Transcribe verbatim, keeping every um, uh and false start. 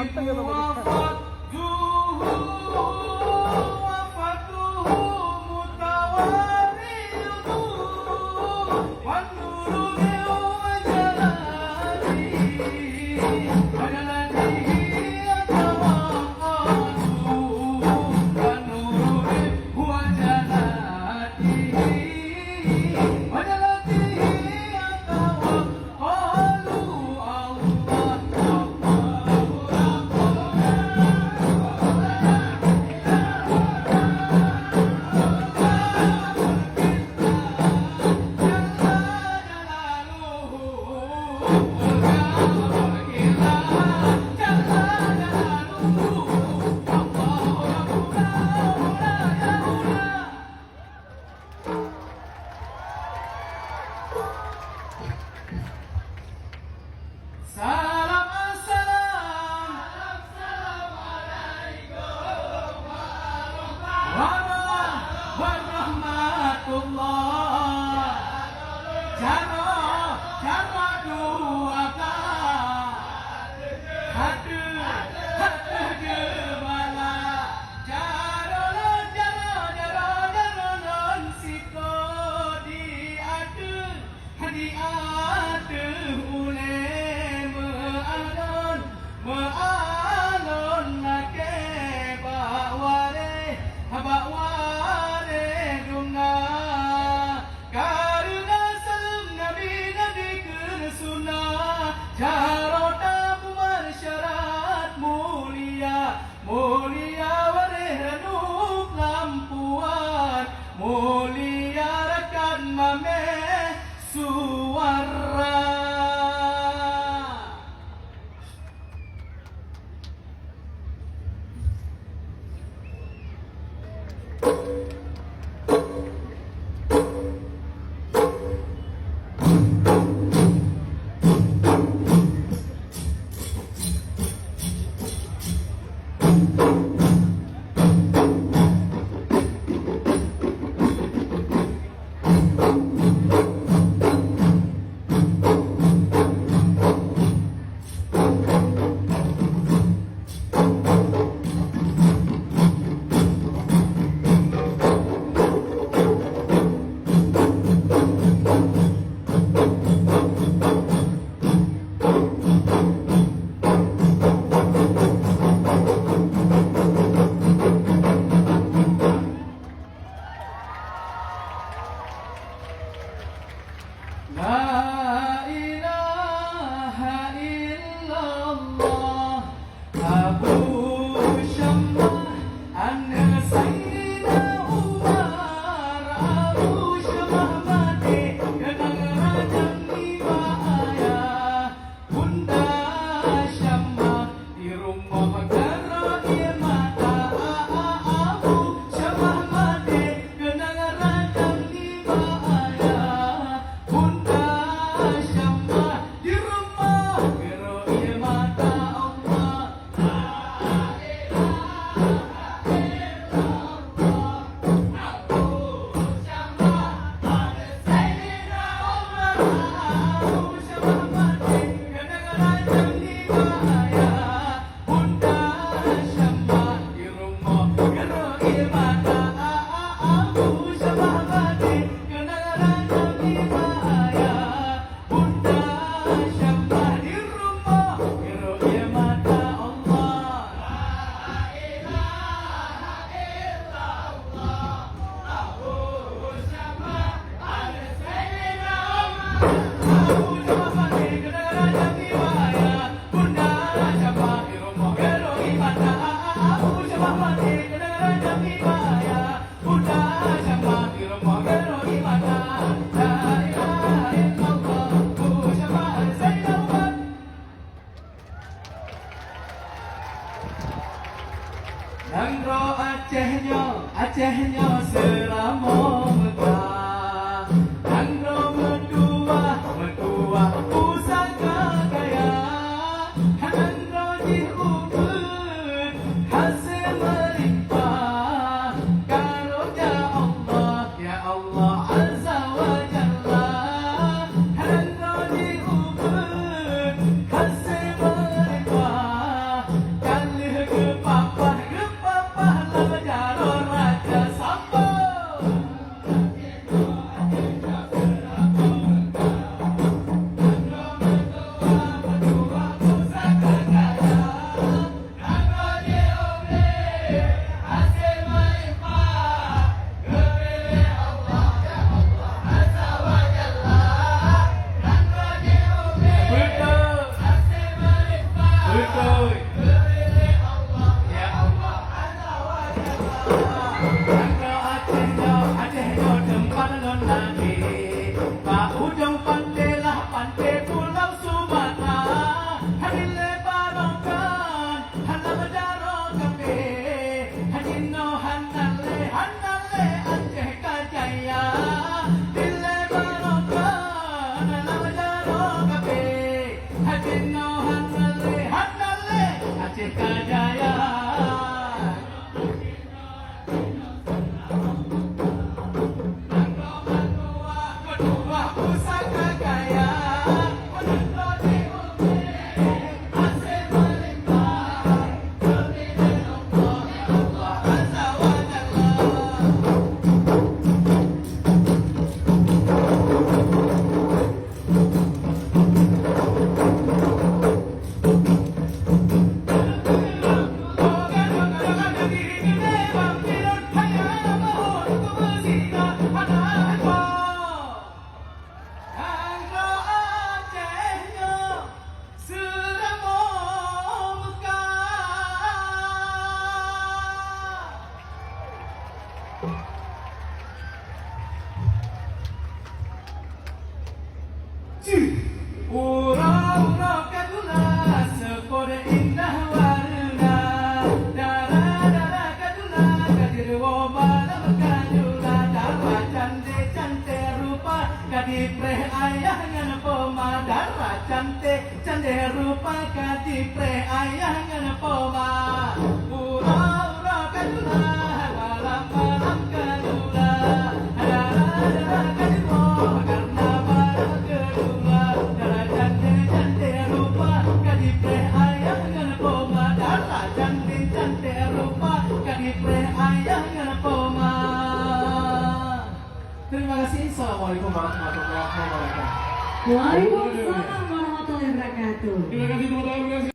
Wafatuhu, wafatuhu mutawaridu, wan nuru min wajhatihi, wajhatihi yatawaqqadu, wan nuru min wajhatihi, wajhatihi yatawaqqadu. Salam, salam. Assalamualaikum warahmatullahi wabarakatuh. Jaroe, jaroe dua ka. Ateueh, ateueh geubala. Jaroe lôn, jaroe, jaroe, jaroe lôn sikoe di ateueh, di ateueh ulée meualon, meualon lakée bak waréh, bak waréh dum na. Kareuna saleuem Nabi na dikeue sunnah, jaroe tapeumeusyaraat mulia, mulia waréh ranup lam puan, mulia rakan mamèh suara. La ilaha illallah. Abu Syamah, aneuk Saidina Umar. Abu Syamah maté, keunong ranjang nibak ayah. Bunda Syamah di rumoh geurok ie mata, a, a, Abu Syamah maté, keunong ranjang nibak ayah. Bunda Syamah di rumoh geurok ie mata, Allah. Bunda Syamah di rumoh, geurok ie mata, Allah. La ilaha illallah. Abu Syamah, aneuk Saidina Umar. Abu Syamah maté, keunong ranjang nibak ayah. Bunda Syamah di rumoh, geurok ie mata, Abu Syamah maté, keunong ranjang nibak ayah. Bunda Syamah di rumoh geurok ie mata. La ilaha illallah. Abu Syamah, Saidina Umar. Nanggroe Aceh nyoe, Aceh nyoe seuramoe meuga. Nanggroe meutuwah, meutuwah pusaka kaya. Nanggroe jih ubit hasé meulimpah, karoja Allah, ya Allah Azza wa Jalla. Nanggroe jih ubit hasé meulimpah, Cantik-cantik rupa ka dipreh ayah ngon poma. Terima kasih. Assalamualaikum warahmatullahi wabarakatuh. Waalaikumsalam warahmatullahi wabarakatuh. Terima kasih teman-teman.